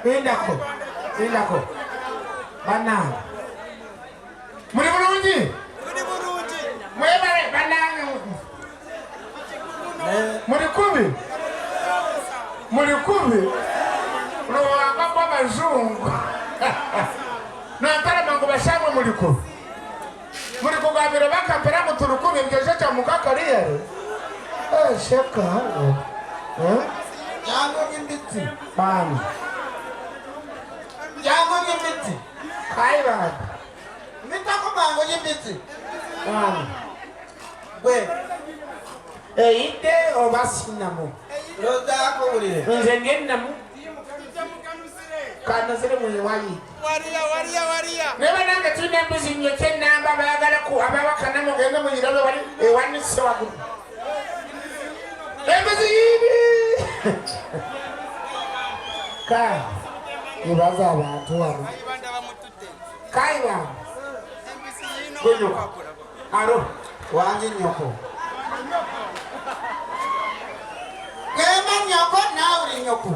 Lindako, lindako. Bannange. Muli bulungi? Tuli bulungi. Mwebale bannange. Muli kubi? Muli kubi? Luwanga kw'abazungu. Nampala mangu bashamwe muli kubi. Muli kugambira bakampera ngu tuli kubi ngejo kya mukakariyare. Eh, sheka. Eh? Jangu nyimbitsi. Bani. Jangu nyimbitsi. Kai bani. Mitako mangu nyimbitsi. Bani. Gwe. Eyidde oba sinamu. Lozaako wulire. Nze ngennamu. Kanozere muyiwayi. Wariya wariya wariya. Naye banange tulina embuzi nnyo kyenamba bayagala ku ababakana mugende muyirabe wali ewanise waggulu. Embuzi yibi. Kai yebaza abantu wano. Kayibanda bamututte. Kai bano. Embuzi yiino Gwenyo. Aro. Wangi nnyoko. Genda nnyoko naawe uli nnyoko.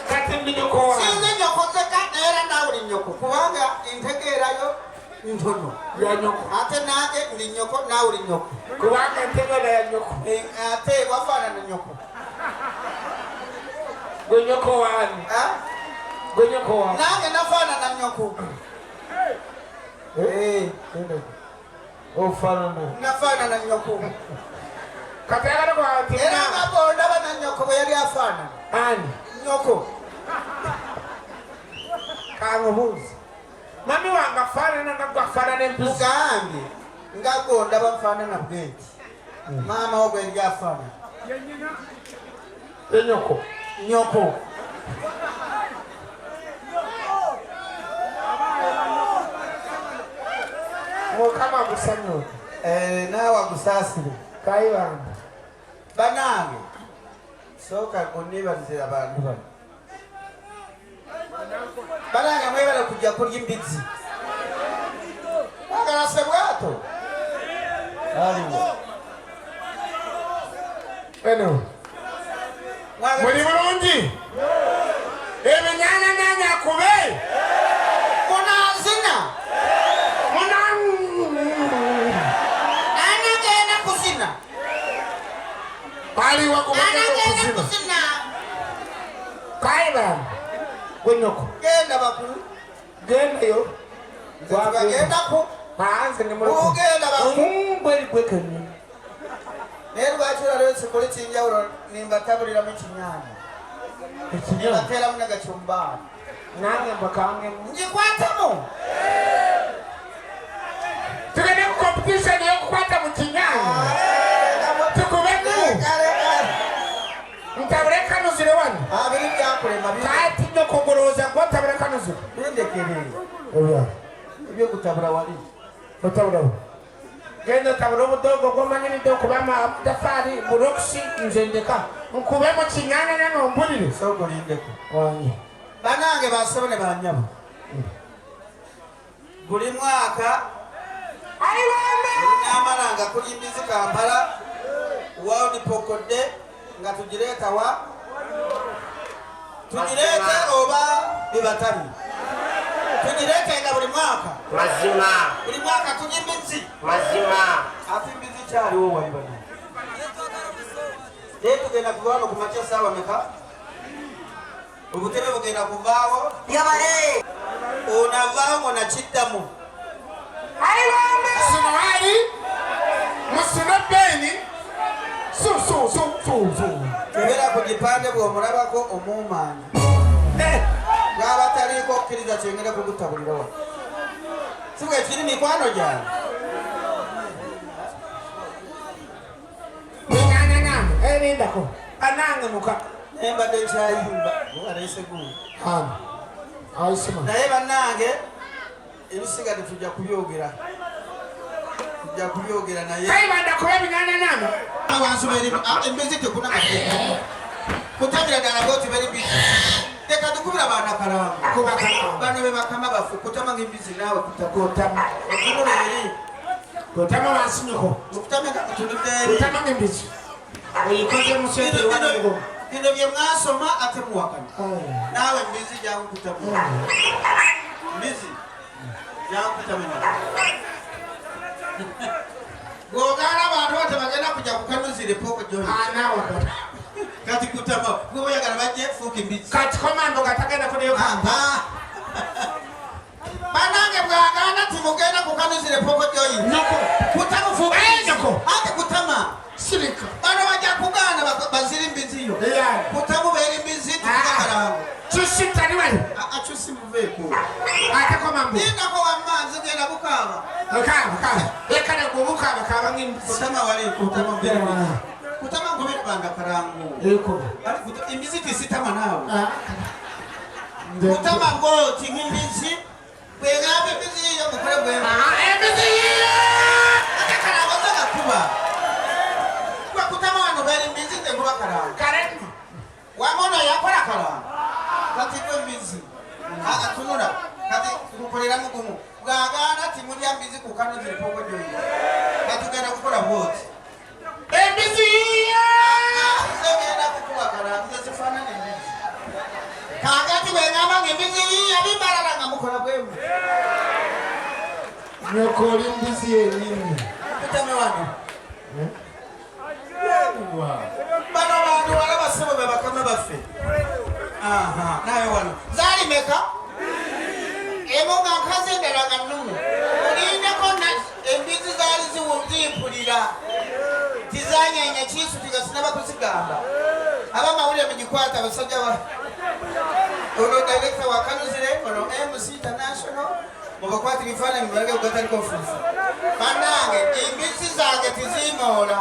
Kati ndi nyoko wange. Sinze nnyoko nzeka naye era naawe uli nnyoko kubanga entegeerayo ntono. Ya nyoko. Ate nange ndi nnyoko naawe uli nnyoko. Kubanga entegeera ya nyoko. Eh, ate wafaanana nnyoko. Gwe nyoko wange. Ah? Gwe nyoko wange. Nange nafaanana nnyoko. Eh. Ofaanana. Nafaanana nnyoko. Kati ayagala kwa Era nga bw'olaba na nnyoko bwe yali afaanana. Ani? Nnyoko. Kangubuuze. Mami wange afaanana nga gwe afaanana embuzi. Mugambye nga gw'ondaba nfaanana bwenti. Maama wo bwe yali afaanana. Ye nyoko. Nnyoko. Mukama agusanyuke. Eh, naawe agusaasire. Kayibanda. Banange sooka onneebalize abantu bano. Banange mwebale kujja kulya embizzi. Mwagala sebwato? Aliwo. Eno. Mwagala Muli bulungi? Ebinyananyanya kube. Munazina. Muna. Ani agenda kuzina? Aliwa Ani kubagenda agenda okuzina. kuzina? Kayibanda. Gwe nyoko. Genda bakulu. Gendayo. Nze tubagendako. Nze ndi mulokole. Ugenda bakulu. Gweri gwe kennyini. Naye lwaki olwaleero sikole kinjawulo nimbatabuliramu ekinyaanya? Ekinyaanya. Nimbateeramu ne gacumbaani. Nange mbakangemu. Ngikwatamu. Tugende ku competition y'okukwata mu kinyaanya. Tukubemu. Ntabule kanuzire wano. Abiri byakulema Kati nyoko golowooza gwe otabula kanuzire. bindekere. Ebya. Ebyokutabula wali. Otabula. Genda otabule obudogo gw'omanyiridde okuba amataffaali bulokisi nze ndeka. Nkube mu kinyaanya nange ompulire. Sooka olindeko. Wange. Banange basebo ne banyabo. Buli mwaka olinaamala nga kulya mbizi Kampala, World Pokodde nga tugireeta wa? Tugireete oba bibatali? Tugireete nga buli mwaka. Mazima. Buli mwaka tulya embizzi. Mazima. Ate embizzi kyaliwo wali bano. Naye tugenda kuva wano ku makya ssaawa meka? Obutebe bugenda kuvaawo. Yabale. Ono avaawo ng'onakiddamu. Sinuwali, musino Beni, su su su su su. Kebera ku gipande bw'omulabako omuumaanyi. Bw'aba taliiko okkiriza kyengenda kugutabulira wano. Si bwe kiri mikwano gyange? Binananange, erindako, anange muka. Naye mbadde nkyayimba, aleese gundi. Ano, ayisima. Naye bannange ebisigadde tujja kubyogera. Tujja kubyogera naye. Kayibanda kuba binananange. Abantu beri embizi tekuna mateeka. Kutamira ddala bw'oti beri mbizi. Leka tukubira baana kalango. Kuba kalango. Bano be bakama baffe kutama ng'embizi naawe kutama. Kutama. Otunula eri. Kutama wansi nyoko. Okutama nga kutunudde eri. Kutama ng'embizi. Oyikoze mu sente Bino wano. Bino bye mwasoma ate muwakana. Naawe mbizi jangu kutamu. Mbizi jangu kutamu. Bw'ogaana abantu bati bagenda kujja kukanuzire poko joyi. Naawe kati. Kati kutama gwe oyagala bajje fuuka embizi. Kati komando nga tagenda kudayo. Banange bw'agaana timugenda kukanuzire poko joyi. Nyoko. Kutama fuuka. Nyoko. Ate kutama. Sirika. Bano bajja kugaana bazira embizi yo. Yeah. Kutamu beera embizi tukukalango. Tusitani wali. Akyusi muveeko. Ate komambo. Lindako wamma nze genda bukaaba. Kaaba kaaba. Ekale gwobukaaba kaaba ng'embizi. Kutama wali kutama mbeera embizi. Kutama nkubira banga kalango. Eko. Embizi tisitama naawe. Kutama bw'oti ng'embizi. Bwegamba embizi yiyo mukole bwe. Embizi yiyo. Ate kalango tagakuba. Gwe kutama wano beera embizi nze nkuba kalango. Kale. Wamono yakola kalango. Kati gwe mbizi. Atunula. Kati nkukolera mugumu. Bw'agaana timulya mbizi ku kano ziri poko joyi. Kati tugenda kukola bw'oti. Embizi yiyo. Nze ngenda kukuba kalango nze sifaanana embizi. Kaakati bwe ngamba ng'embizi yiyo bimbalala nga mukola bwemu. Nyoko oli mbizi yennyini. Kutame wano. Bano bantu wala basebo be bakama baffe. Aha, nawe wano. Zaali meka? Emu nga nkazi endala nga nnume. Olindeko embizi zaali zimpulira. Tizanyeenya kiisu tigasinaba kuzigamba. Abamawulire mugikwata abasajja ba ono director wa Kanuzire, ono MC International, mubakwata ebifaananyi mubalage kugatali conference. Bannange embizi zange tizimoola.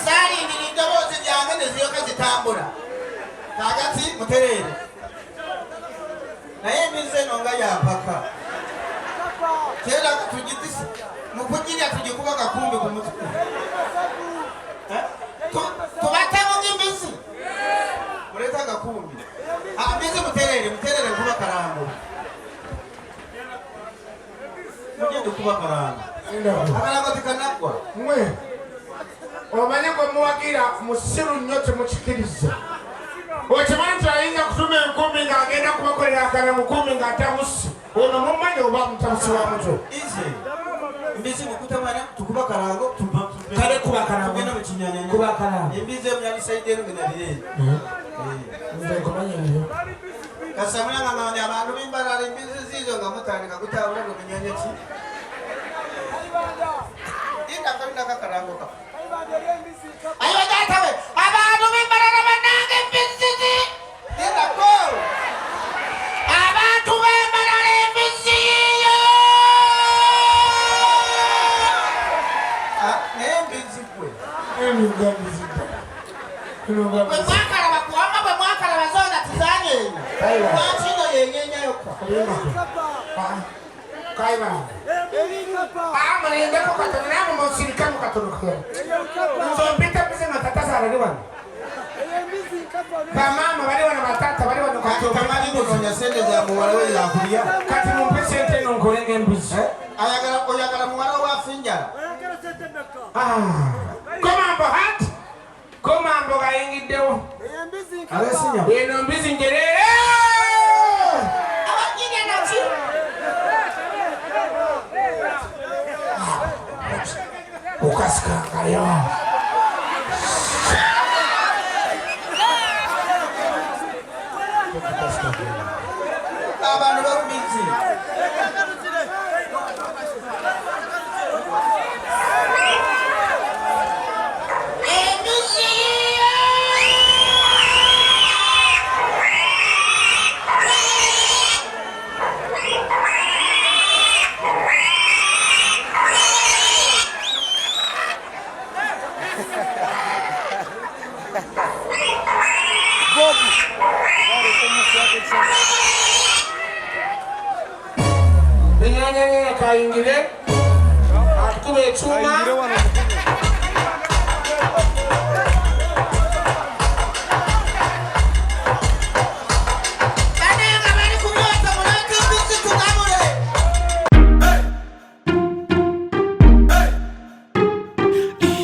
Zaalindira eddoboozi lyange ne ziryoka zitambula. Kaakati mutereere. Naye embizi eno nga yampaka. Kera tugitise mu kugirya tugikuba kakumbi ku mutwe. Tubatemu ng'embizi. Muleete akakumbi. Mbizi mutereere, mutereere nkuba kalango. Mugende kuba kalango. Akalango tekanaggwa. Mwe. Omanyi gwe muwagira musiru nnyo temukikiriza. Okimanyi nti ayinza kutuma enkumbi ng'agenda kubakolera akalamu kumbi ng'atabuse. Ono mumanyi oba mutabusi wa mutwe. Ize. Mbizi mukutamanya tukuba kalango kale kuba kalango. Tugenda mu kinyanya. Kuba kalango. Embizi emu yalisaidde eno ngenda bireere. Nze nkumanya ebyo. Kasamula nga ngamba abantu b'Embalala embizi ziizo nga mutandika kutambula mu kinyanya ki. Linda kalinda kakalango ka. Ayo taata we, abantu b'Embalala bannange embizi zi. Linda ko. Abantu b'Embalala embizi yiyo. Naye embizi gwe. Embizi gwe. Bwe mwakalaba kuwamba bwe mwakalaba zonna tizanyeenya. Lwaki no yenyeenya yokka? Kaiba. Mulindeko katono namwe musirikamu katono. Nze mpita mbizi nga tata zaala wano. Bamaama bali wano batata bali wano kati tamanyi kunoonya ssente za muwala we yakulya. Kati mumpe ssente eno nkole ng'embizi. Oyagala muwala we afe enjala. Komambo hati. Komambo gayingiddewo. Eno mbizi njereere. Abagirya naki? Ukasikangayo. Abantu b'embizi. Embizi. Kayingire atukuba ekyuma. Banange bali ku byoto muleete embizi tugabule.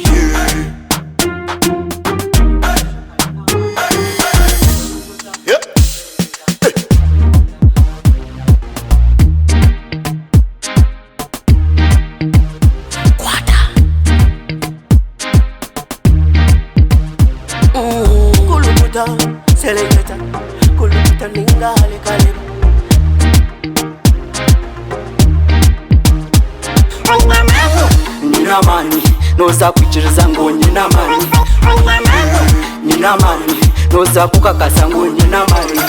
Yeah. Kulukuta seleketa kulukuta ningalekaleba. Nina amaani noza kwikiriza ngu nyina amaani, nyina amaani noza kukakasa ngu nyina amaani.